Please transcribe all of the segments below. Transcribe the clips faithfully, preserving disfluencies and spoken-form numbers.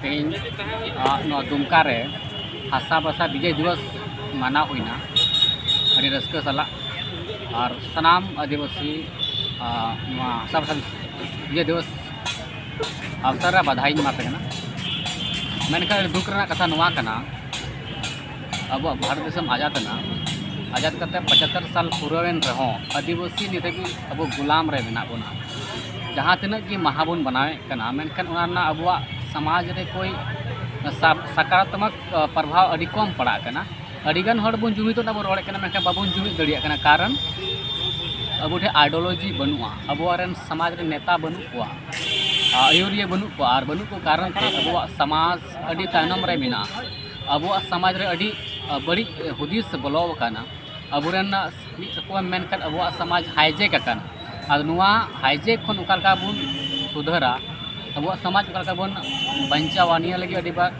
ᱛᱮᱦᱮᱧ ᱱᱚᱣᱟ ᱫᱩᱢᱠᱟ ᱨᱮ ᱦᱟᱥᱟ ᱵᱷᱟᱥᱟ ᱵᱤᱡᱚᱭ ᱫᱤᱵᱚᱥ ᱢᱟᱱᱟᱣ ᱦᱩᱭᱱᱟ ᱟᱹᱰᱤ ᱨᱟᱹᱥᱠᱟᱹ ᱥᱟᱞᱟᱜ᱾ ᱟᱨ ᱥᱟᱱᱟᱢ ᱟᱹᱫᱤᱵᱟᱹᱥᱤ ᱱᱚᱣᱟ ᱦᱟᱥᱟ ᱵᱷᱟᱥᱟ ᱵᱤᱡᱚᱭ ᱫᱤᱵᱚᱥ ᱟᱵᱥᱚᱨ ᱨᱮ ᱵᱟᱫᱷᱟᱣᱤᱧ ᱮᱢᱟ ᱯᱮ ᱠᱟᱱᱟ᱾ ᱢᱮᱱᱠᱷᱟᱱ ᱟᱹᱰᱤ ᱫᱩᱠ ᱨᱮᱱᱟᱜ ᱠᱟᱛᱷᱟ ᱱᱚᱣᱟ ᱠᱟᱱᱟ, ᱟᱵᱚᱣᱟᱜ ᱵᱷᱟᱨᱚᱛ ᱫᱤᱥᱚᱢ ᱟᱡᱟᱫ ᱮᱱᱟ᱾ ᱟᱡᱟᱫ ᱠᱟᱛᱮ ᱯᱚᱸᱪᱟᱛᱛᱳᱨ ᱥᱟᱞ ᱯᱩᱨᱟᱹᱣᱮᱱ ᱨᱮᱦᱚᱸ ᱟᱹᱫᱤᱵᱟᱹᱥᱤ ᱱᱤᱛ ᱦᱟᱹᱵᱤᱡ ᱟᱵᱚ ᱜᱩᱞᱟᱢ ᱨᱮ ᱢᱮᱱᱟᱜ ᱵᱚᱱᱟ᱾ ᱡᱟᱦᱟᱸ ᱛᱤᱱᱟᱹᱜ ᱜᱮ ᱢᱟᱦᱟ ᱵᱚᱱ ᱵᱟᱱᱟᱣᱮᱫ ᱠᱟᱱᱟ, ᱢᱮᱱᱠᱷᱟᱱ ᱚᱱᱟ ᱨᱮᱱᱟᱜ ᱟᱵᱚᱣᱟᱜ ᱥᱚᱢᱟᱡᱽ ᱨᱮ ᱠᱳᱭ ᱥᱟ-, ᱥᱟᱠᱟᱨᱟᱛᱢᱚᱠ ᱯᱨᱚᱵᱷᱟᱵᱽ ᱟᱹᱰᱤ ᱠᱚᱢ ᱯᱟᱲᱟᱜ ᱠᱟᱱᱟ᱾ ᱟᱹᱰᱤᱜᱟᱱ ᱦᱚᱲ ᱵᱚᱱ ᱡᱩᱢᱤᱫᱚᱜ ᱠᱟᱱᱟ, ᱵᱚᱱ ᱨᱚᱲᱮᱫ ᱠᱟᱱᱟ, ᱢᱮᱱᱠᱷᱟᱱ ᱵᱟᱵᱚᱱ ᱡᱩᱢᱤᱫ ᱫᱟᱲᱮᱭᱟᱜ ᱠᱟᱱᱟ᱾ ᱠᱟᱨᱚᱱ ᱟᱵᱚ ᱴᱷᱮᱱ ideology ᱵᱟᱹᱱᱩᱜᱼᱟ, ᱟᱵᱚᱣᱟᱜ ᱨᱮᱱ ᱥᱚᱢᱟᱡᱽ ᱨᱮ ᱱᱮᱛᱟ ᱵᱟᱹᱱᱩᱜ ᱠᱚᱣᱟ, ᱟᱹᱭᱩᱨᱤᱭᱟᱹ ᱵᱟᱹᱱᱩᱜ ᱠᱚᱣᱟ, ᱟᱨ ᱵᱟᱹᱱᱩᱜ ᱠᱚ ᱠᱟᱨᱚᱱ ᱛᱮ ᱟᱵᱚᱣᱟᱜ ᱥᱚᱢᱟᱡᱽ ᱟᱹᱰᱤ ᱛᱟᱭᱱᱚᱢ ᱨᱮ ᱢᱮᱱᱟᱜᱼᱟ᱾ ᱟᱵᱚᱣᱟᱜ ᱥᱚᱢᱟᱡᱽ ᱨᱮ ᱟᱹᱰᱤ ᱵᱟᱹᱲᱤᱡ ᱦᱩᱫᱤᱥ ᱵᱚᱞᱚ ᱟᱠᱟᱱᱟ᱾ ᱟᱵᱚᱨᱮᱱ ᱢᱤᱫ ᱨᱚᱠᱚᱢ ᱢᱮᱱᱠᱷᱟᱱ ᱟᱵᱚᱣᱟᱜ ᱥᱚᱢᱟᱡᱽ hijack ᱟᱠᱟᱱᱟ᱾ ᱟᱫᱚ ᱱᱚᱣᱟ hijack ᱠᱷᱚᱱ ᱚᱠᱟ ᱞᱮᱠᱟ ᱵᱚᱱ ᱥᱩᱫᱷᱟᱹᱨᱟ, ᱟᱵᱚᱣᱟᱜ ᱥᱚᱢᱟᱡᱽ ᱚᱠᱟ ᱞᱮᱠᱟ ᱵᱚᱱ ᱵᱟᱧᱪᱟᱣᱟ, ᱱᱤᱭᱟᱹ ᱞᱟᱹᱜᱤᱫ ᱟᱹᱰᱤ ᱵᱟᱨ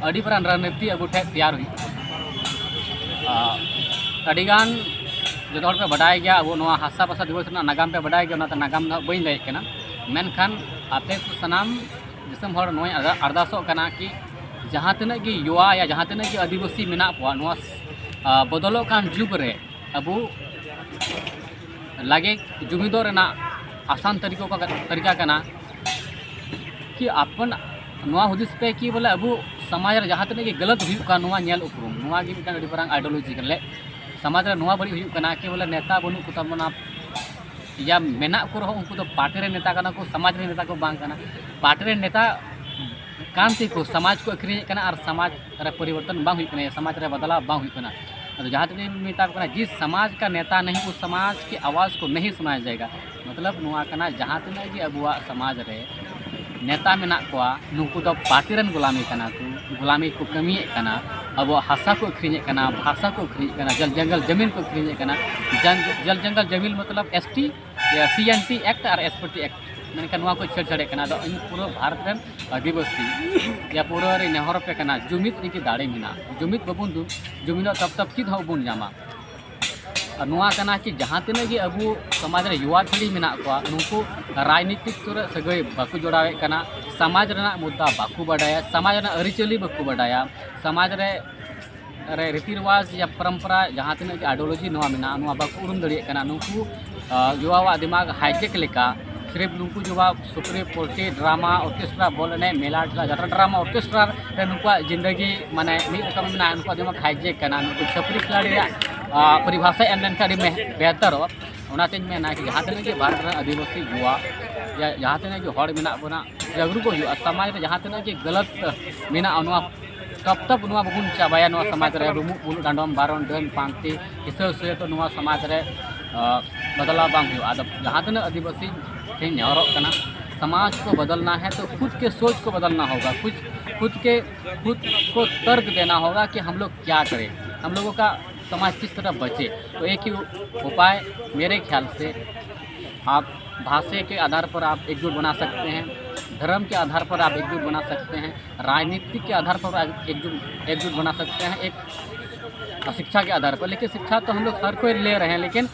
ᱟᱹᱰᱤ ᱢᱟᱨᱟᱝ ᱨᱚᱱᱱᱤᱛᱤ ᱟᱵᱚ ᱴᱷᱮᱱ ᱛᱮᱭᱟᱨ ᱦᱩᱭᱩᱜ ᱛᱟᱵᱚᱱᱟ᱾ ᱟᱹᱰᱤᱜᱟᱱ ᱡᱚᱛᱚ ᱦᱚᱲ ᱯᱮ ᱵᱟᱰᱟᱭ ᱜᱮᱭᱟ, ᱟᱵᱚ ᱱᱚᱣᱟ ᱦᱟᱥᱟ ᱵᱷᱟᱥᱟ ᱫᱤᱵᱚᱥ ᱨᱮᱱᱟᱜ ᱱᱟᱜᱟᱢ ᱯᱮ ᱵᱟᱰᱟᱭ ᱜᱮᱭᱟ, ᱚᱱᱟᱛᱮ ᱱᱟᱜᱟᱢ ᱫᱚ ᱦᱟᱸᱜ ᱵᱟᱹᱧ ᱞᱟᱹᱭᱮᱫ ᱠᱟᱱᱟ᱾ ᱢᱮᱱᱠᱷᱟᱱ ᱟᱯᱮ ᱠᱚ ᱥᱟᱱᱟᱢ ᱫᱤᱥᱚᱢ ᱦᱚᱲ ᱱᱚᱣᱟᱧ ᱟᱨᱫᱟ-, ᱟᱨᱫᱟᱥᱚᱜ ᱠᱟᱱᱟ ᱠᱤ ᱡᱟᱦᱟᱸ ᱛᱤᱱᱟᱹᱜ ᱜᱮ ᱭᱩᱣᱟ ᱭᱟ ᱡᱟᱦᱟᱸ ᱛᱤᱱᱟᱹᱜ ᱜᱮ ᱟᱹᱫᱤᱵᱟᱹᱥᱤ ᱢᱮᱱᱟᱜ ᱠᱚᱣᱟ, ᱱᱚᱣᱟ ᱵᱚᱫᱚᱞᱚᱜ ᱠᱟᱱ ᱡᱩᱜᱽ ᱨᱮ ᱟᱵᱚ ᱞᱟᱜᱮ ᱡᱩᱢᱤᱫᱚᱜ ᱨᱮᱱᱟᱜ ᱟᱥᱟᱱ ᱛᱟᱹᱨᱤᱠᱟ, ᱛᱟᱹᱨᱤᱠᱟ ᱠᱟᱱᱟ ᱠᱤ ᱟᱯᱚᱱ ᱱᱚᱣᱟ ᱦᱩᱫᱤᱥ ᱯᱮ ᱠᱤ ᱵᱚᱞᱮ ᱟᱵᱚ ᱥᱚᱢᱟᱡᱽ ᱨᱮ ᱡᱟᱦᱟᱸ ᱛᱤᱱᱟᱹᱜ ᱜᱮ ᱜᱟᱞᱟᱛ ᱦᱩᱭᱩᱜ ᱠᱟᱱ, ᱱᱚᱣᱟ ᱧᱮᱞ ᱩᱯᱨᱩᱢ, ᱱᱚᱣᱟ ᱜᱮ ᱢᱤᱫᱴᱟᱝ ᱟᱹᱰᱤ ᱢᱟᱨᱟᱝ ideology ᱠᱟᱱᱟ᱾ ᱥᱚᱢᱟᱡᱽ ᱨᱮ ᱱᱚᱣᱟ ᱵᱟᱹᱲᱤᱡ ᱦᱩᱭᱩᱜ ᱠᱟᱱᱟ ᱠᱤ ᱵᱚᱞᱮ ᱱᱮᱛᱟ ᱵᱟᱹᱱᱩᱜ ᱠᱚ ᱛᱟᱵᱚᱱᱟ, ᱭᱟ ᱢᱮᱱᱟᱜ ᱠᱚ ᱨᱮᱦᱚᱸ ᱩᱱᱠᱩ ᱫᱚ ᱯᱟᱨᱴᱤ ᱨᱮᱱ ᱱᱮᱛᱟ ᱠᱟᱱᱟ ᱠᱚ, ᱥᱚᱢᱟᱡᱽ ᱨᱮᱱ ᱱᱮᱛᱟ ᱠᱚ ᱵᱟᱝ ᱠᱟᱱᱟ᱾ ᱯᱟᱨᱴᱤ ᱨᱮᱱ ᱱᱮᱛᱟ ᱠᱟᱱ ᱛᱮᱠᱚ ᱥᱚᱢᱟᱡᱽ ᱠᱚ ᱟᱹᱠᱷᱨᱤᱧᱮᱫ ᱠᱟᱱᱟ ᱟᱨ ᱥᱚᱢᱟᱡᱽ ᱨᱮ ᱯᱚᱨᱤᱵᱚᱨᱛᱚᱱ ᱵᱟᱝ ᱦᱩᱭᱩᱜ ᱠᱟᱱᱟ, ᱥᱚᱢᱟᱡᱽ ᱨᱮ ᱵᱚᱫᱞᱟᱣ ᱵᱟᱝ ᱦᱩᱭᱩᱜ ᱠᱟᱱᱟ᱾ ᱟᱫᱚ ᱡᱟᱦᱟᱸ ᱛᱤᱱᱟᱹᱜ ᱢᱮᱛᱟ ᱠᱚ ᱠᱟᱱᱟ, ᱡᱤᱥ ᱥᱚᱢᱟᱡᱽ ᱠᱟ ᱱᱮᱛᱟ ᱱᱟᱦᱤ ᱩᱥ ᱥᱚᱢᱟᱡᱽ ᱠᱤ ᱟᱣᱟᱡᱽ ᱠᱚ ᱱᱟᱦᱤ ᱥᱩᱱᱟᱭᱟ ᱡᱟᱭᱮᱜᱟ᱾ ᱢᱚᱛᱞᱚᱵ ᱱᱚᱣᱟ ᱠᱟᱱᱟ, ᱡᱟᱦᱟᱸ ᱛᱤᱱᱟᱹᱜ ᱜᱮ ᱟᱵᱚᱣᱟᱜ ᱥᱚᱢᱟᱡᱽ ᱨᱮ ᱱᱮᱛᱟ ᱢᱮᱱᱟᱜ ᱠᱚᱣᱟ, ᱱᱩᱠᱩ ᱫᱚ ᱯᱟᱨᱴᱤ ᱨᱮᱱ ᱜᱳᱞᱟᱢᱤ ᱠᱟᱱᱟ ᱠᱚ, ᱜᱳᱞᱟᱢᱤ ᱠᱚ ᱠᱟᱹᱢᱤᱭᱮᱫ ᱠᱟᱱᱟ᱾ ᱟᱵᱚᱣᱟᱜ ᱦᱟᱥᱟ ᱠᱚ ᱟᱹᱠᱷᱨᱤᱧᱮᱫ ᱠᱟᱱᱟ, ᱵᱷᱟᱥᱟ ᱠᱚ ᱟᱹᱠᱷᱨᱤᱧᱮᱫ ᱠᱟᱱᱟ, ᱡᱚᱞ ᱡᱚᱝᱜᱚᱞ ᱡᱟᱢᱤᱱ ᱠᱚ ᱟᱹᱠᱷᱨᱤᱧᱮᱫ ᱠᱟᱱᱟ, ᱡᱚᱞ ᱡᱚᱝᱜᱚᱞ ᱡᱟᱢᱤᱱ ᱢᱚᱛᱞᱚᱵ ST, ᱥᱤ ᱮᱱ ᱴᱤ ᱮᱠᱴ ᱟᱨ SPT ᱮᱠᱴ, ᱢᱮᱱᱠᱷᱟᱱ ᱱᱚᱣᱟ ᱠᱚ ᱪᱷᱮᱲᱪᱷᱟᱲᱮᱫ ᱠᱟᱱᱟ᱾ ᱟᱫᱚ ᱤᱧ ᱯᱩᱨᱟᱹ ᱵᱷᱟᱨᱚᱛ ᱨᱮᱱ ᱟᱹᱫᱤᱵᱟᱹᱥᱤ ᱭᱟ ᱯᱩᱨᱟᱹ ᱨᱮ ᱱᱮᱦᱚᱨ ᱟᱯᱮ ᱠᱟᱱᱟ, ᱡᱩᱢᱤᱫ ᱨᱮᱜᱮ ᱫᱟᱲᱮ ᱢᱮᱱᱟᱜᱼᱟ᱾ ᱡᱩᱢᱤᱫ ᱵᱟᱵᱚᱱ ᱫᱩ-, ᱡᱩᱢᱤᱫᱚᱜ ᱛᱚᱵ ᱛᱚᱵ ᱪᱮᱫ ᱦᱚᱸ ᱵᱟᱵᱚᱱ ᱧᱟᱢᱟ᱾ ᱟᱨ ᱱᱚᱣᱟ ᱠᱟᱱᱟ ᱠᱤ ᱡᱟᱦᱟᱸ ᱛᱤᱱᱟᱹᱜ ᱜᱮ ᱟᱵᱚ ᱥᱚᱢᱟᱡᱽ ᱨᱮ ᱭᱩᱣᱟ ᱯᱤᱲᱦᱤ ᱢᱮᱱᱟᱜ ᱠᱚᱣᱟ, ᱱᱩᱠᱩ ᱨᱟᱡᱽᱱᱤᱛᱤᱠ ᱠᱚᱨᱮ ᱥᱟᱹᱜᱟᱹᱭ ᱵᱟᱠᱚ ᱡᱚᱲᱟᱣᱮᱫ ᱠᱟᱱᱟ, ᱥᱚᱢᱟᱡᱽ ᱨᱮᱱᱟᱜ ᱢᱩᱫᱽᱫᱟ ᱵᱟᱠᱚ ᱵᱟᱰᱟᱭᱟ, ᱥᱚᱢᱟᱡᱽ ᱨᱮᱱᱟᱜ ᱟᱹᱨᱤᱪᱟᱹᱞᱤ ᱵᱟᱠᱚ ᱵᱟᱰᱟᱭᱟ, ᱥᱚᱢᱟᱡᱽ ᱨᱮ, ᱨᱮ ᱨᱤᱛᱤ ᱨᱮᱣᱟᱡᱽ ᱭᱟ ᱯᱚᱨᱚᱢᱯᱚᱨᱟ ᱡᱟᱦᱟᱸ ᱛᱤᱱᱟᱹᱜ ᱜᱮ ideology ᱱᱚᱣᱟ ᱢᱮᱱᱟᱜᱼᱟ, ᱱᱚᱣᱟ ᱵᱟᱠᱚ ᱩᱨᱩᱢ ᱫᱟᱲᱮᱭᱟᱜ ᱠᱟᱱᱟ᱾ ᱱᱩᱠᱩ, ᱟ, ᱭᱩᱣᱟᱣᱟᱜ ᱫᱤᱢᱟᱜᱽ hijack ᱞᱮᱠᱟ ᱥᱤᱨᱯ ᱱᱩᱠᱩ ᱡᱩᱣᱟ ᱥᱩᱠᱨᱤ, ᱯᱳᱞᱴᱨᱤ, ᱰᱨᱟᱢᱟ, ᱚᱨᱠᱮᱥᱴᱨᱟ, ᱵᱚᱞ ᱮᱱᱮᱡ, ᱢᱮᱞᱟ, ᱴᱷᱮᱞᱟ, ᱡᱟᱛᱨᱟ, ᱰᱨᱟᱢᱟ, ᱚᱨᱠᱮᱥᱴᱨᱟ ᱨᱮ ᱱᱩᱠᱩᱣᱟᱜ ᱡᱤᱱᱫᱟᱹᱜᱤ ᱢᱟᱱᱮ ᱢᱤᱫ ᱨᱚᱠᱚᱢ ᱢᱮᱱᱟᱜᱼᱟ, ᱱᱩᱠᱩᱣᱟᱜ ᱫᱤᱢᱟᱜᱽ hijack ᱠᱟᱱᱟ᱾ ᱱᱩᱠᱩ ᱪᱷᱟᱹᱯᱨᱤ ᱠᱷᱤᱞᱟᱲᱤ ᱨᱮᱭᱟᱜ, ᱟ, ᱯᱚᱨᱤᱵᱷᱟᱥᱟ ᱮᱢ ᱞᱮᱱᱠᱷᱟᱱ ᱟᱹᱰᱤ ᱢᱮ-, ᱵᱮᱦᱛᱚᱨᱚᱜᱼᱟ᱾ ᱚᱱᱟᱛᱤᱧ ᱢᱮᱱᱟ ᱠᱤ ᱡᱟᱦᱟᱸ ᱛᱤᱱᱟᱹᱜ ᱜᱮ ᱵᱷᱟᱨᱚᱛ ᱨᱮᱱ ᱟᱹᱫᱤᱵᱟᱹᱥᱤ ᱡᱩᱣᱟ ᱭᱟ ᱡᱟᱦᱟᱸ ᱛᱤᱱᱟᱹᱜ ᱜᱮ ᱦᱚᱲ ᱢᱮᱱᱟᱜ ᱵᱚᱱᱟ, ᱡᱟᱜᱽᱨᱩᱠ ᱦᱩᱭᱩᱜᱼᱟ᱾ ᱥᱚᱢᱟᱡᱽ ᱨᱮ ᱡᱟᱦᱟᱸ ᱛᱤᱱᱟᱹᱜ ᱜᱮ ᱜᱟᱞᱟᱛ ᱢᱮᱱᱟᱜᱼᱟ, ᱱᱚᱣᱟ ᱛᱚᱵ ᱛᱚᱵ ᱱᱚᱣᱟ ᱵᱟᱵᱚᱱ ᱪᱟᱵᱟᱭᱟ, ᱱᱚᱣᱟ ᱥᱚᱢᱟᱡᱽ ᱨᱮ ᱨᱩᱢᱩᱜ ᱵᱩᱞᱩᱜ ᱰᱟᱸᱰᱚᱢ ᱵᱟᱨᱚᱱ ᱰᱟᱹᱱ ᱯᱟᱱᱛᱮ ᱦᱤᱥᱟᱹ ᱥᱩᱭᱟᱹ ᱛᱚ ᱱᱚᱣᱟ ᱥᱚᱢᱟᱡᱽ ᱨᱮ, ᱟ, ᱵᱚᱫᱞᱟᱣ ᱵᱟᱝ ᱦᱩᱭᱩᱜᱼᱟ᱾ ᱟᱫᱚ ᱡᱟᱦᱟᱸ ᱛᱤᱱᱟᱹᱜ ᱟᱹᱫᱤᱵᱟᱹᱥᱤ ᱴᱷᱮᱱ ᱱᱮᱦᱚᱨᱚᱜ ᱠᱟᱱᱟ, समाज को बदलना है तो खुद के सोच को बदलना होगा, कुछ खुद के, खुद को तर्क देना होगा कि हम लोग क्या करें, हम लोगों का समाज किस तरह बचे। तो एक ही उपाय मेरे ख्याल से, आप भाषा के आधार पर आप एकजुट बना सकते हैं, धर्म के आधार पर आप एकजुट बना सकते हैं, राजनीति के आधार पर आप एकजुट, एकजुट बना सकते हैं, एक शिक्षा के आधार पर। लेकिन शिक्षा तो हम लोग हर कोई ले रहे हैं, लेकिन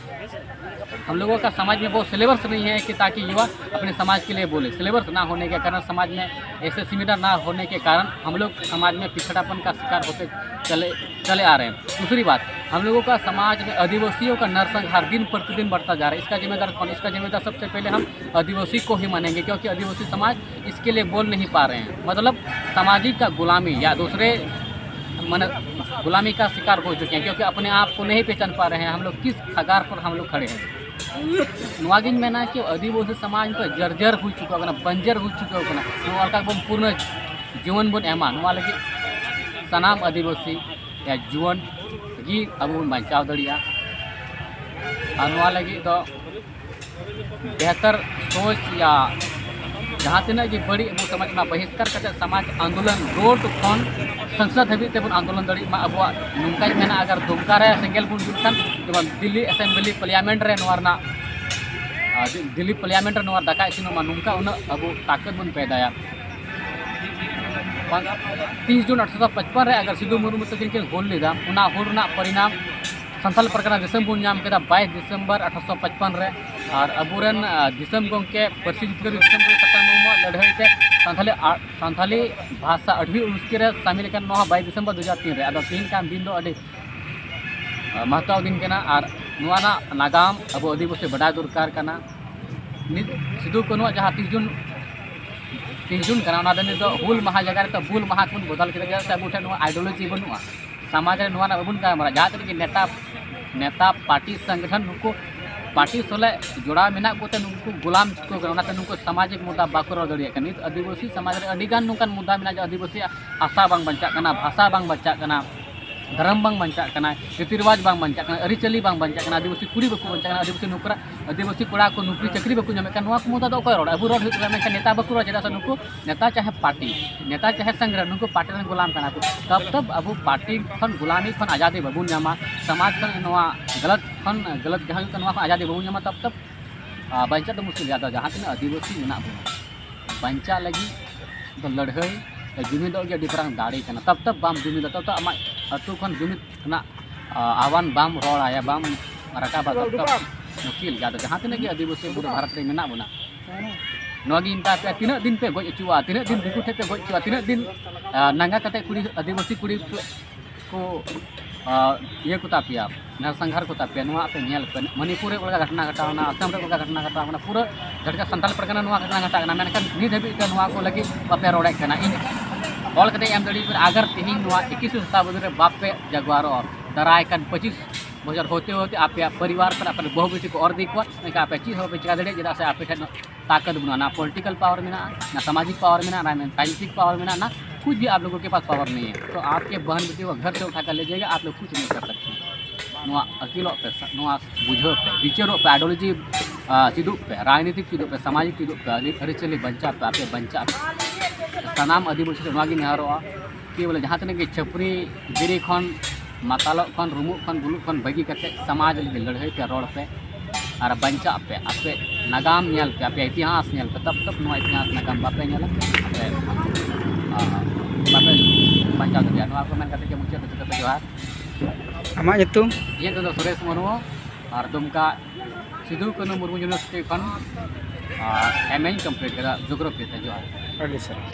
हम लोगों का समाज में वो सिलेबस नहीं है कि ताकि युवा अपने समाज के लिए बोले। सिलेबस ना होने के कारण, समाज में ऐसे सेमिनार ना होने के कारण हम लोग समाज में पिछड़ापन का शिकार होते चले, चले आ रहे हैं। दूसरी बात, हम लोगों का समाज में आदिवासियों का नरसंहार दिन प्रतिदिन बढ़ता जा रहा है। इसका जिम्मेदार कौन? इसका जिम्मेदार सबसे पहले हम आदिवासी को ही मानेंगे, क्योंकि आदिवासी समाज इसके लिए बोल नहीं पा रहे हैं। मतलब, सामाजिक का गुलामी या दूसरे, माने, गुलामी का शिकार हो चुके हैं, क्योंकि अपने आप को नहीं पहचान पा रहे हैं हम लोग किस कगार पर हम लोग खड़े हैं। ᱱᱚᱣᱟ ᱜᱤᱧ ᱢᱮᱱᱟ ᱠᱤ ᱟᱹᱫᱤᱵᱟᱹᱥᱤ ᱥᱚᱢᱟᱡᱽ ᱫᱚ ᱡᱚᱨᱡᱚᱨ ᱦᱩᱭ ᱪᱩᱠᱟᱹᱣ ᱠᱟᱱᱟ, ᱵᱚᱧᱡᱚᱨ ᱦᱩᱭ ᱪᱩᱠᱟᱹᱣ ᱠᱟᱱᱟ᱾ ᱱᱚᱣᱟ ᱞᱮᱠᱟ ᱵᱚᱱ ᱯᱩᱨᱱᱚ ᱡᱤᱭᱚᱱ ᱵᱚᱱ ᱮᱢᱟ, ᱱᱚᱣᱟ ᱞᱟᱹᱜᱤᱫ ᱥᱟᱱᱟᱢ ᱟᱹᱫᱤᱵᱟᱹᱥᱤ ᱭᱟ ᱡᱩᱣᱟᱹᱱ ᱜᱮ ᱟᱵᱚ ᱵᱚᱱ ᱵᱟᱧᱪᱟᱣ ᱫᱟᱲᱮᱭᱟᱜᱼᱟ᱾ ᱟᱨ ᱱᱚᱣᱟ ᱞᱟᱹᱜᱤᱫ ᱫᱚ ᱵᱮᱦᱛᱚᱨ ᱥᱳᱪ ᱭᱟ ᱡᱟᱦᱟᱸ ᱛᱤᱱᱟᱹᱜ ᱜᱮ ᱵᱟᱹᱲᱤᱡ ᱟᱵᱚ ᱥᱚᱢᱟᱡᱽ ᱚᱱᱟ ᱵᱚᱦᱤᱥᱠᱟᱨ ᱠᱟᱛᱮ ᱥᱚᱢᱟᱡᱽ ᱟᱱᱫᱳᱞᱚᱱ ᱨᱳᱰ ᱠᱷᱚᱱ ᱥᱚᱝᱥᱚᱫ ᱫᱷᱟᱹᱵᱤᱡ ᱛᱮᱵᱚᱱ ᱟᱱᱫᱳᱞᱚᱱ ᱫᱟᱲᱮᱭᱟᱜ ᱢᱟ᱾ ᱟᱵᱚᱣᱟᱜ ᱱᱚᱝᱠᱟᱧ ᱢᱮᱱᱟ, ᱟᱜᱟᱨ ᱫᱩᱢᱠᱟ ᱨᱮ ᱥᱮᱸᱜᱮᱞ ᱵᱚᱱ ᱡᱩᱞ ᱠᱷᱟᱱ ᱡᱮᱢᱚᱱ ᱫᱤᱞᱞᱤ ᱮᱥᱮᱢᱵᱞᱤ ᱯᱟᱨᱞᱤᱭᱟᱢᱮᱱᱴ ᱨᱮ ᱱᱚᱣᱟ ᱨᱮᱱᱟᱜ, ᱟᱨ ᱫᱤ-, ᱫᱤᱞᱞᱤ ᱯᱟᱨᱞᱤᱭᱟᱢᱮᱱᱴ ᱨᱮ ᱱᱚᱣᱟ ᱫᱟᱠᱟ ᱤᱥᱤᱱᱚᱜ ᱢᱟ, ᱱᱚᱝᱠᱟ ᱩᱱᱟᱹᱜ ᱟᱵᱚ ᱛᱟᱠᱚᱛ ᱵᱚᱱ ᱯᱮᱫᱟᱭᱟ᱾ ᱵᱟᱝ, ᱛᱤᱥ ᱡᱩᱱ ᱟᱴᱷᱨᱚᱥᱚ ᱯᱟᱸᱪᱯᱟᱱ ᱨᱮ ᱟᱜᱟᱨ ᱥᱤᱫᱩ ᱢᱩᱨᱢᱩ ᱛᱟᱹᱠᱤᱱ ᱠᱤᱱ ᱦᱩᱞ ᱞᱮᱫᱟ, ᱚᱱᱟ ᱦᱩᱞ ᱨᱮᱱᱟᱜ ᱯᱚᱨᱤᱱᱟᱢ ᱥᱟᱱᱛᱟᱲ ᱯᱟᱨᱜᱟᱱᱟ ᱫᱤᱥᱚᱢ ᱵᱚᱱ ᱧᱟᱢ ᱠᱮᱫᱟ ᱵᱟᱭᱤᱥ ᱰᱤᱥᱮᱢᱵᱚᱨ ᱟᱴᱷᱨᱚᱥᱚ ᱯᱟᱸᱪᱯᱟᱱ ᱨᱮ᱾ ᱟᱨ ᱟᱵᱚᱨᱮᱱ, ᱟ, ᱫᱤᱥᱚᱢ ᱜᱚᱢᱠᱮ ᱯᱟᱹᱨᱥᱤ ᱡᱤᱛᱠᱟᱹᱨ ᱫᱤᱥᱚᱢ ᱨᱮ ᱥᱟᱠᱟᱢ ᱢᱩᱨᱢᱩᱣᱟᱜ ᱞᱟᱹᱲᱦᱟᱹᱭ ᱛᱮ ᱥᱟᱱᱛᱟᱲᱤ, ᱟ, ᱥᱟᱱᱛᱟᱲᱤ ᱵᱷᱟᱥᱟ ᱟᱹᱰᱤ ᱩᱥᱠᱤ ᱨᱮ ᱥᱟᱢᱤᱞ ᱟᱠᱟᱱ ᱱᱚᱣᱟ ᱵᱟᱭᱤᱥ ᱰᱤᱥᱮᱢᱵᱚᱨ ᱫᱩ ᱦᱟᱡᱟᱨ ᱛᱤᱱ ᱨᱮ᱾ ᱟᱫᱚ ᱛᱮᱦᱮᱧ ᱠᱟᱱ ᱫᱤᱱ ᱫᱚ ᱟᱹᱰᱤ, ᱟ, ᱢᱟᱦᱟᱛᱟᱣ ᱫᱤᱱ ᱠᱟᱱᱟ᱾ ᱟᱨ ᱱᱚᱣᱟ ᱨᱮᱱᱟᱜ ᱱᱟᱜᱟᱢ ᱟᱵᱚ ᱟᱹᱫᱤᱵᱟᱹᱥᱤ ᱵᱟᱰᱟᱭ ᱫᱚᱨᱠᱟᱨ ᱠᱟᱱᱟ᱾ ᱱᱤᱛ ᱥᱤᱫᱩ ᱠᱟᱹᱱᱩᱣᱟᱜ ᱡᱟᱦᱟᱸ ᱛᱤᱨᱤᱥ ᱡᱩᱱ, ᱛᱤᱨᱤᱥ ᱡᱩᱱ ᱠᱟᱱᱟ, ᱚᱱᱟ ᱫᱚ ᱱᱤᱛ ᱫᱚ ᱦᱩᱞ ᱢᱟᱦᱟ ᱡᱟᱭᱜᱟ ᱨᱮ ᱛᱚ ᱵᱩᱞ ᱢᱟᱦᱟ ᱠᱚᱵᱚᱱ ᱵᱚᱫᱚᱞ ᱠᱮᱫᱟ, ᱪᱮᱫᱟᱜ ᱥᱮ ᱟᱵᱚ ᱴᱷᱮᱱ ᱱᱚᱣᱟ ideology ᱵᱟᱹᱱᱩᱜᱼᱟ᱾ ᱥᱚᱢᱟᱡᱽ ᱨᱮ ᱱᱚᱣᱟ ᱨᱮᱱᱟᱜ ᱵᱟᱵᱚᱱ ᱜᱟᱞᱢᱟᱨᱟᱣᱟ᱾ ᱡᱟᱦᱟᱸ ᱛᱤᱱᱟᱹᱜ ᱜᱮ ᱱᱮᱛᱟ, ᱱᱮᱛᱟ, ᱯᱟᱨᱴᱤ, ᱥᱚᱝᱜᱚᱴᱷᱚᱱ, ᱱᱩᱠᱩ ᱯᱟᱨᱴᱤ ᱥᱚᱞᱮ ᱡᱚᱲᱟᱣ ᱢᱮᱱᱟᱜ ᱠᱚᱛᱮ ᱱᱩᱠᱩ ᱜᱩᱞᱟᱢ ᱪᱩᱠᱟᱹᱣ ᱠᱟᱱᱟ, ᱚᱱᱟᱛᱮ ᱱᱩᱠᱩ ᱥᱟᱢᱟᱡᱤᱠ ᱢᱩᱫᱽᱫᱟ ᱵᱟᱠᱚ ᱨᱚᱲ ᱫᱟᱲᱮᱭᱟᱜ ᱠᱟᱱᱟ᱾ ᱱᱤᱛ ᱟᱹᱫᱤᱵᱟᱹᱥᱤ ᱥᱚᱢᱟᱡᱽ ᱨᱮ ᱟᱹᱰᱤᱜᱟᱱ ᱱᱚᱝᱠᱟᱱ ᱢᱩᱫᱽᱫᱟ ᱢᱮᱱᱟᱜᱼᱟ ᱡᱮ ᱟᱹᱫᱤᱵᱟᱹᱥᱤᱭᱟᱜ ᱦᱟᱥᱟ ᱵᱟᱝ ᱵᱟᱧᱪᱟᱜ ᱠᱟᱱᱟ, ᱵᱷᱟᱥᱟ ᱵᱟᱝ ᱵᱟᱧᱪᱟᱜ ᱠᱟᱱᱟ, ᱫᱷᱚᱨᱚᱢ ᱵᱟᱝ ᱵᱟᱧᱪᱟᱜ ᱠᱟᱱᱟ, ᱨᱤᱛᱤ ᱨᱮᱣᱟᱡᱽ ᱵᱟᱝ ᱵᱟᱧᱪᱟᱜ ᱠᱟᱱᱟ, ᱟᱹᱨᱤᱪᱟᱹᱞᱤ ᱵᱟᱝ ᱵᱟᱧᱪᱟᱜ ᱠᱟᱱᱟ, ᱟᱹᱫᱤᱵᱟᱹᱥᱤ ᱠᱩᱲᱤ ᱵᱟᱠᱚ ᱵᱟᱧᱪᱟᱜ ᱠᱟᱱᱟ, ᱟᱹᱫᱤᱵᱟᱹᱥᱤ ᱱᱚᱠᱨᱟ, ᱟᱹᱫᱤᱵᱟᱹᱥᱤ ᱠᱚᱲᱟ ᱠᱚ ᱱᱚᱠᱨᱤ ᱪᱟᱹᱠᱨᱤ ᱵᱟᱠᱚ ᱧᱟᱢᱮᱫ ᱠᱟᱱ, ᱱᱚᱣᱟ ᱠᱚ ᱢᱩᱫᱽᱫᱟ ᱫᱚ ᱚᱠᱚᱭ ᱨᱚᱲᱟ? ᱟᱵᱚ ᱨᱚᱲ ᱦᱩᱭᱩᱜ ᱛᱟᱵᱚᱱᱟ, ᱢᱮᱱᱠᱷᱟᱱ ᱱᱮᱛᱟ ᱵᱟᱠᱚ ᱨᱚᱲᱟ᱾ ᱪᱮᱫᱟᱜ ᱥᱮ ᱱᱩᱠᱩ ᱱᱮᱛᱟ ᱪᱟᱦᱮ ᱯᱟᱨᱴᱤ, ᱱᱮᱛᱟ ᱪᱟᱦᱮ ᱥᱚᱝᱜᱚᱴᱷᱚᱱ, ᱱᱩᱠᱩ ᱯᱟᱨᱴᱤ ᱨᱮᱱ ᱜᱩᱞᱟᱢ ᱠᱟᱱᱟ ᱠᱚ᱾ ᱛᱚᱵ ᱛᱚᱵ ᱟᱵᱚ ᱯᱟᱨᱴᱤ ᱠᱷᱚᱱ ᱜᱩᱞᱟᱢᱤ ᱠᱷᱚᱱ ᱟᱡᱟᱫᱤ ᱵᱟᱵᱚᱱ ᱧᱟᱢᱟ, ᱥᱚᱢᱟᱡᱽ ᱠᱷᱚᱱ ᱱᱚᱣᱟ ᱜᱟᱞᱟᱛ ᱠᱷᱚᱱ, ᱜᱟᱞᱟᱛ ᱡᱟᱦᱟᱸ ᱦᱩᱭᱩᱜ ᱠᱟᱱᱟ, ᱱᱚᱣᱟ ᱠᱷᱚᱱ ᱟᱡᱟᱫᱤ ᱵᱟᱵᱚᱱ ᱧᱟᱢᱟ, ᱛᱚᱵ ᱛᱚᱵ, ᱟ, ᱵᱟᱧᱪᱟᱜ ᱫᱚ ᱢᱩᱥᱠᱤᱞ ᱜᱮᱭᱟ᱾ ᱟᱫᱚ ᱡᱟᱦᱟᱸ ᱛᱤᱱᱟᱹᱜ ᱟᱹᱫᱤᱵᱟᱹᱥᱤ ᱢᱮᱱᱟᱜ ᱵᱚᱱᱟ, ᱵᱟᱧᱪᱟᱜ ᱞᱟᱹᱜᱤᱫ ᱫᱚ ᱞᱟᱹᱲᱦᱟᱹᱭ, ᱡᱩᱢᱤᱫᱚᱜ ᱜᱮ ᱟᱹᱰᱤ ᱢᱟᱨᱟᱝ ᱫᱟᱲᱮ ᱠᱟᱱᱟ᱾ ᱛᱚᱵ ᱛᱚᱵ ᱵᱟᱢ ᱡᱩᱢᱤᱫᱟ, ᱛᱚᱵ ᱛᱚᱵ ᱟᱢᱟᱜ ᱟᱹᱛᱩ ᱠᱷᱚᱱ ᱡᱩᱢᱤᱫ ᱨᱮᱱᱟᱜ, ᱟ, ᱟᱦᱣᱟᱱ ᱵᱟᱢ ᱨᱚᱲ ᱟᱭᱟ, ᱵᱟᱢ ᱨᱟᱠᱟᱵᱟ, ᱛᱚᱵ ᱛᱚᱵ ᱢᱩᱥᱠᱤᱞ ᱜᱮᱭᱟ᱾ ᱟᱫᱚ ᱡᱟᱦᱟᱸ ᱛᱤᱱᱟᱹᱜ ᱜᱮ ᱟᱹᱫᱤᱵᱟᱹᱥᱤ ᱯᱩᱨᱟᱹ ᱵᱷᱟᱨᱚᱛ ᱨᱮ ᱢᱮᱱᱟᱜ ᱵᱚᱱᱟ, ᱱᱚᱣᱟ ᱜᱤᱧ ᱢᱮᱛᱟ ᱯᱮᱭᱟ, ᱛᱤᱱᱟᱹᱜ ᱫᱤᱱ ᱯᱮ ᱜᱚᱡ ᱦᱚᱪᱚᱣᱟᱜᱼᱟ, ᱛᱤᱱᱟᱹᱜ ᱫᱤᱱ ᱫᱤᱠᱩ ᱴᱷᱮᱱ ᱯᱮ ᱜᱚᱡ ᱦᱚᱪᱚᱣᱟᱜᱼᱟ, ᱛᱤᱱᱟᱹᱜ ᱫᱤᱱ, ᱟ, ᱱᱟᱝᱜᱟ ᱠᱟᱛᱮ ᱠᱩᱲᱤ, ᱟᱹᱫᱤᱵᱟᱹᱥᱤ ᱠᱩᱲᱤ ᱠᱚ, ᱟ, ᱤᱭᱟᱹ ᱠᱚ ᱛᱟᱯᱮᱭᱟ, ᱱᱟᱨᱥᱟᱝᱜᱷᱟᱨ ᱠᱚ ᱛᱟᱯᱮᱭᱟ, ᱱᱚᱣᱟ ᱯᱮ ᱧᱮᱞ ᱯᱮ᱾ ᱢᱚᱱᱤᱯᱩᱨ ᱨᱮ ᱚᱠᱟ ᱞᱮᱠᱟ ᱜᱷᱚᱴᱚᱱᱟ ᱜᱷᱚᱴᱟᱣ ᱮᱱᱟ, ᱟᱥᱟᱢ ᱨᱮ ᱚᱠᱟ ᱞᱮᱠᱟ ᱜᱷᱚᱴᱚᱱᱟ ᱜᱷᱚᱴᱟᱣ ᱮᱱᱟ, ᱯᱩᱨᱟᱹ ᱡᱷᱟᱲᱠᱷᱚᱸᱰ ᱥᱟᱱᱛᱟᱲ ᱯᱟᱨᱜᱟᱱᱟ ᱱᱚᱣᱟ ᱜᱷᱚᱴᱚᱱᱟ ᱜᱷᱚᱴᱟᱣ ᱠᱟᱱᱟ, ᱢᱮᱱᱠᱷᱟᱱ ᱱᱤᱛ ᱦᱟᱹᱵᱤᱡ ᱛᱮ ᱱᱚᱣᱟ ᱠᱚ ᱞᱟᱹᱜᱤᱫ ᱵᱟᱯᱮ ᱨᱚᱲᱮᱫ ᱠᱟᱱᱟ᱾ ᱤᱧ ᱚᱞ ᱠᱟᱛᱮ ᱮᱢ ᱫᱟᱲᱮᱭᱟᱜ ᱠᱟᱱᱟ, ᱟᱜᱟᱨ ᱛᱮᱦᱮᱧ ᱱᱚᱣᱟ ᱮᱠᱤᱥ ᱥᱚᱛᱟᱵᱫᱤ ᱨᱮ ᱵᱟᱯᱮ ᱡᱟᱜᱣᱟᱨᱚᱜᱼᱟ, ᱫᱟᱨᱟᱭ ᱠᱟᱱ ᱯᱚᱸᱪᱤᱥ ᱵᱚᱪᱷᱚᱨ ᱦᱚᱛᱮ ᱦᱚᱛᱮ ᱟᱯᱮᱭᱟᱜ ᱯᱚᱨᱤᱵᱟᱨ ᱠᱷᱚᱱ ᱟᱯᱮ ᱵᱟᱹᱦᱩ ᱵᱤᱴᱤ ᱠᱚ ᱚᱨ ᱤᱫᱤ ᱠᱚᱣᱟ, ᱢᱮᱱᱠᱷᱟᱱ ᱟᱯᱮ ᱪᱮᱫ ᱦᱚᱸ ᱵᱟᱯᱮ ᱪᱤᱠᱟ ᱫᱟᱲᱮᱭᱟᱜᱼᱟ, ᱪᱮᱫᱟᱜ ᱥᱮ ᱟᱯᱮ ᱴᱷᱮᱱ ᱛᱟᱠᱚᱛ ᱵᱟᱹᱱᱩᱜᱼᱟ, ᱱᱟ ᱯᱚᱞᱤᱴᱤᱠᱟᱞ ᱯᱟᱣᱟᱨ ᱢᱮᱱᱟᱜᱼᱟ, ᱱᱟ ᱥᱟᱢᱟᱡᱤᱠ ᱯᱟᱣᱟᱨ ᱢᱮᱱᱟᱜᱼᱟ, ᱱᱟ ᱨᱟᱡᱽᱱᱤᱛᱤᱠ ᱯᱟᱣᱟᱨ ᱢᱮᱱᱟᱜᱼᱟ, ᱱᱟ ᱠᱩᱪ ᱵᱷᱤ ᱟᱯ ᱞᱳᱜᱳ ᱠᱮ ᱯᱟᱥ ᱯᱟᱣᱟᱨ ᱱᱟᱦᱤ ᱦᱮ᱾ ᱛᱚ ᱟᱯᱠᱮ ᱵᱟᱦᱟᱱ ᱵᱤᱴᱤ ᱠᱚ ᱜᱷᱟᱨ ᱥᱮ ᱩᱴᱷᱟ ᱠᱟᱨ ᱞᱮ ᱡᱟᱭᱮᱜᱟ, ᱟᱯ ᱞᱳᱜ ᱠᱩᱪ ᱱᱟᱦᱤ ᱠᱟᱨ ᱥᱟᱠᱛᱮ᱾ ᱱᱚᱣᱟ ᱟᱹᱠᱤᱞᱚᱜ ᱯᱮ, ᱥᱟ-, ᱱᱚᱣᱟ ᱵᱩᱡᱷᱟᱹᱣ ᱯᱮ, ᱵᱤᱪᱟᱹᱨᱚᱜ ᱯᱮ, ᱟᱭᱰᱤᱭᱳᱞᱚᱡᱤ, ᱟ, ᱪᱮᱫᱚᱜ ᱯᱮ, ᱨᱟᱡᱽᱱᱤᱛᱤᱠ ᱪᱮᱫᱚᱜ ᱯᱮ, ᱥᱟᱢᱟᱡᱤᱠ ᱪᱮᱫᱚᱜ ᱯᱮ, ᱟᱹᱨᱤ-, ᱟᱹᱨᱤᱪᱟᱹᱞᱤ ᱵᱟᱧᱪᱟᱣ ᱯᱮ, ᱟᱯᱮ ᱵᱟᱧᱪᱟᱣ ᱯᱮ᱾ ᱥᱟᱱᱟᱢ ᱟᱹᱫᱤᱵᱟᱹᱥᱤ ᱴᱷᱮᱱ ᱱᱚᱣᱟ ᱜᱤᱧ ᱱᱮᱦᱚᱨᱚᱜᱼᱟ ᱠᱤ ᱵᱚᱞᱮ ᱡᱟᱦᱟᱸ ᱛᱤᱱᱟᱹᱜ ᱜᱮ ᱪᱷᱟᱹᱯᱨᱤ ᱜᱤᱨᱤ ᱠᱷᱚᱱ, ᱢᱟᱛᱟᱞᱚᱜ ᱠᱷᱚᱱ, ᱨᱩᱢᱩᱜ ᱠᱷᱚᱱ, ᱵᱩᱞᱩᱜ ᱠᱷᱚᱱ ᱵᱟᱹᱜᱤ ᱠᱟᱛᱮ ᱥᱚᱢᱟᱡᱽ ᱞᱟᱹᱜᱤᱫ ᱞᱟᱹᱲᱦᱟᱹᱭ ᱯᱮ, ᱨᱚᱲ ᱯᱮ ᱟᱨ ᱵᱟᱧᱪᱟᱜ ᱯᱮ᱾ ᱟᱯᱮ ᱱᱟᱜᱟᱢ ᱧᱮᱞ ᱯᱮ, ᱟᱯᱮ ᱤᱛᱤᱦᱟᱥ ᱧᱮᱞ ᱯᱮ, ᱛᱚᱵ ᱛᱚᱵ ᱱᱚᱣᱟ ᱤᱛᱤᱦᱟᱥ ᱱᱟᱜᱟᱢ ᱵᱟᱯᱮ ᱧᱮᱞᱟ, ᱟᱯᱮ, ᱟ, ᱵᱟᱯᱮ ᱵᱟᱧᱪᱟᱣ ᱫᱟᱲᱮᱭᱟᱜᱼᱟ᱾ ᱱᱚᱣᱟ ᱠᱚ ᱢᱮᱱ ᱠᱟᱛᱮ ᱜᱮ ᱢᱩᱪᱟᱹᱫ ᱫᱚ ᱡᱚᱛᱚ ᱯᱮ ᱡᱚᱦᱟᱨ᱾ ᱟᱢᱟᱜ ᱧᱩᱛᱩᱢ? ᱤᱧᱟᱹᱜ ᱫᱚ ᱥᱩᱨᱮᱥ ᱢᱩᱨᱢᱩ ᱟᱨ ᱫᱩᱢᱠᱟ ᱥᱤᱫᱩ ᱠᱟᱹᱱᱦᱩ ᱢᱩᱨᱢᱩ ᱤᱭᱩᱱᱤᱵᱷᱟᱨᱥᱤᱴᱤ ᱠᱷᱚᱱ ᱮᱢ ᱮᱧ ᱠᱚᱢᱯᱞᱤᱴ ᱠᱮᱫᱟ ᱡᱳᱜᱨᱟᱯᱷᱤ ᱛᱮ᱾ ᱡᱚᱦᱟᱨ᱾ ᱟᱹᱰᱤ ᱥᱟᱨᱦᱟᱣ᱾